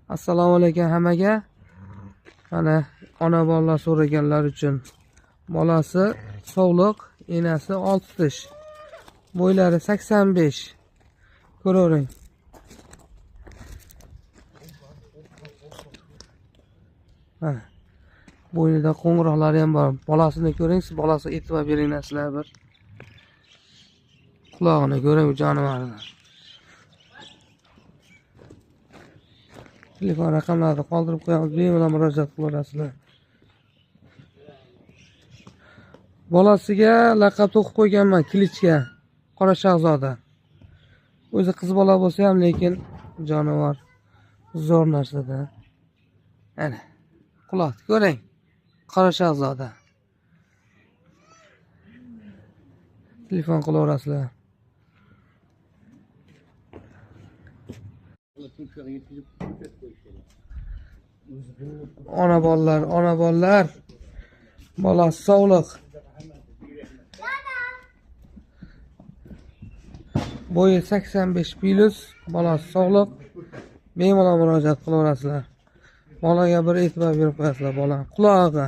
Assalomu alaykum hammaga. Mana ona bolalar so'raganlar uchun. Bolasi sog'liq, enasi 6 tish. Bo'ylari 85. Ko'ravering. Mana bo'ynida qo'ng'iroqlari ham bor. Bolasini ko'ring, siz bolasiga e'tibor beringlar sizlar bir. Qulog'ini ko'ring bu jonivorni. Telefon raqamlarini qoldirib qo'yamiz, bemalol murojaat qilaverasizlar. Bolasiga laqab to'qib qo'yganman, Kilichga, Qora Shahzoda. O'zi qiz bola bo'lsa ham, lekin jonivor zo'r narsada. Ana, quloqni ko'ring. Qora Shahzoda. Telefon qilaverasizlar. Ona bolalar, ona bolalar. Bolasi sog'liq. Bo'yi 85 plus, bolasi sog'liq. Bemalol murojaat qilaverasizlar. Bolaga bir e'tibor berib qo'yasizlar, bola qulog'iga.